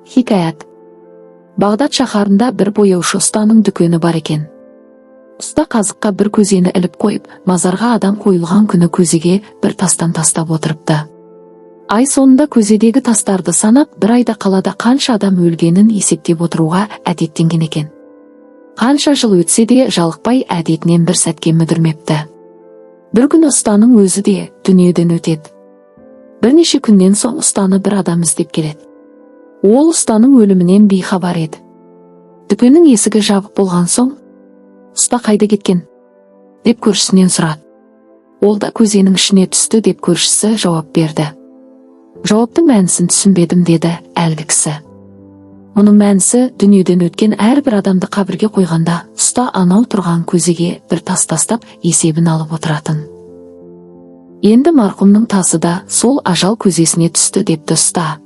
Хикаят. Бағдат шаһарында бір бояушы ұстаның дүкені бар екен. Ұста қазыққа бір көзені іліп қойып, мазарға адам қойылған күні көзеге бір тастан тастап отырыпты. Ай соңында көзедегі тастарды санап, бір айда қалада қанша адам өлгенін есептеп отыруға әдеттенген екен. Қанша жыл өтсе де, жалықпай, әдетінен бір сәтке мүдірмепті. Бір күні ұстаның өзі де дүниеден өтеді. Бірнеше күннен соң ұстаны бір адам іздеп келеді. Ол ұстаның өлімінен бейхабар еді. Дүкеннің есігі жабық болған соң, «Ұста қайда кеткен?» деп көршісінен сұрады. Ол да «Көзенің ішіне түсті» деп көршісі жауап берді. «Жауаптың мәнісін түсінбедім», – деді әлгі кісі. Мұның мәнісі: дүниеден өткен әрбір адамды қабірге қойғанда, ұста анау тұрған көзеге бір тас тастап, есебін алып отыратын. Енді марқұмның тасы да сол ажал көзесіне түсті, депті ұста.